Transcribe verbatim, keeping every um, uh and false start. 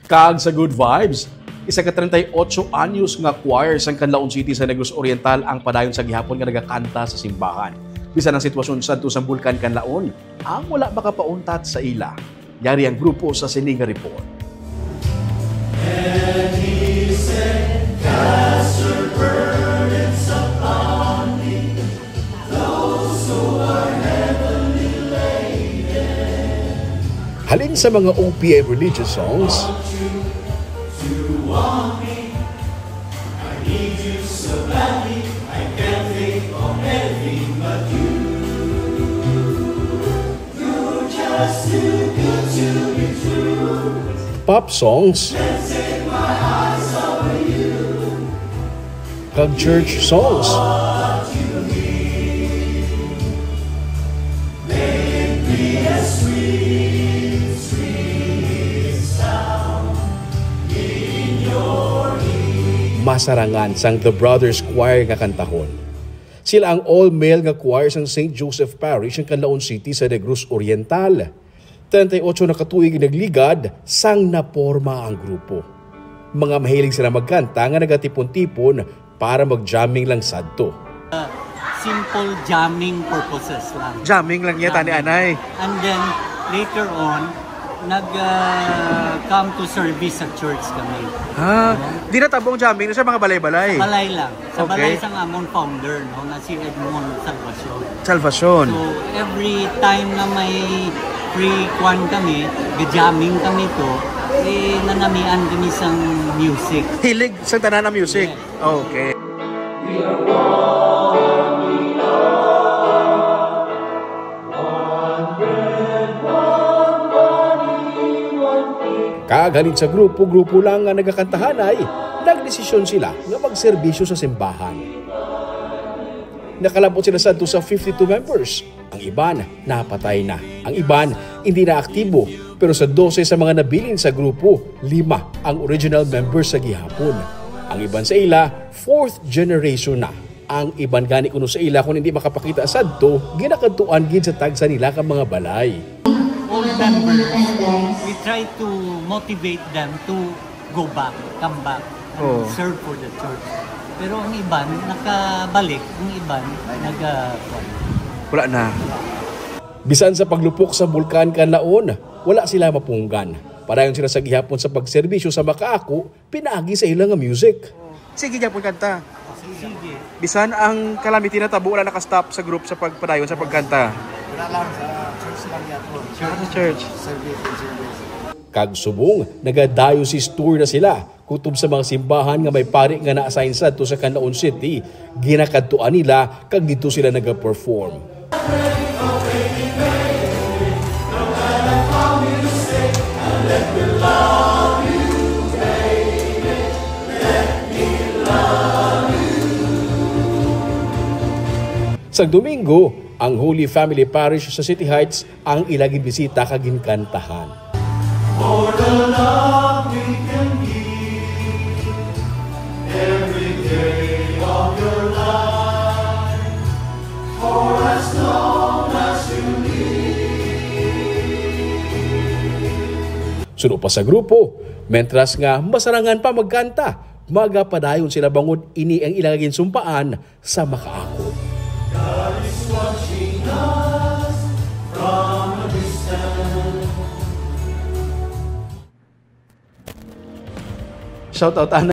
Kag sa Good Vibes, isa ka treinta y ocho anyos nga choir sang Canlaon City sa Negros Oriental ang padayon sa gihapon nga nagakanta sa simbahan. Bisan ang sitwasyon sadto sa Bulkan Canlaon ang wala makapauntat sa ila. Yari ang grupo sa sini nga report. And he said, "Cast your burdens upon me, those who are heavily laden." Halin sa mga O P M religious songs, pop songs, kag church songs. Masarangan sang The Brothers Choir nga kantahon. Sila ang all-male nga choir sang Saint Joseph Parish sang Canlaon City sa Negros Oriental. Treinta y ocho na ka tuig ang nagligad sang naporma ang grupo. Mga mahilig sila magkanta nga nagatipon-tipon para mag-jamming lang sadto. Simple jamming purposes lang. Jamming lang niya, tani, anay. And then, later on, nag, ah, come to service sa church kami. Ah, di na tabong jamming sa mga balay-balay? Sa balay lang. Sa balay sang amon founder, no, nga si Edmond Salvacion. Salvacion. So, every time na may free kwan kami, ga-jamming kami to, eh, nanamian kami sang music. Hilig sa tanan ang music? Yes. Okay. Kag halin sa grupo-grupo lang nga nagakantahanay, nagdesisyon sila nga magserbisyo sa simbahan. Nakalabot sila sadto sa fifty-two members. Ang iban napatay na. Ang iban hindi na aktibo, pero sa dose sa mga nabilin sa grupo, lima ang original members sa gihapon. Ang iban sa ila, fourth generation na. Ang iban gani kuno sa ila, kon hindi makapakita sadto, ginakadtuan gid sa tagsa nila ka mga balay. Old members, we try to motivate them to go back, come back, and serve for the church. Pero ang iban nakabalik, ang iban naga-, wala na. Bisan sa paglupok sa Bulkan Kanlaon, wala sila mapunggan. Padayon sila sa gihapon sa pagserbisyo sa makaako pinaagi sa ila nga music. Sige gyapon kanta. Sige. Bisan ang calamity natabo, wala naka-stop sa group sa pagpadayon sa pagkanta. Wala lang, sa church lang gyapon. Sa church. Service and service. Kag subong naga-diocese tour na sila, kutob sa mga simbahan nga may pari nga na-assign sadto sa Canlaon City, ginakadtuan nila kag didto sila naga-perform. Sa Domingo, ang Holy Family Parish sa City Heights ang ila ginbisita kag ginkantahan. For the love we can give every day of your life, for as long as you live. Suno pa sa grupo, mentras nga masarangan pa magkanta, magapadayon sila bangod ini ang ila ginsumpaan sa makaako. God is watching us from a distance. Shout out, Ana.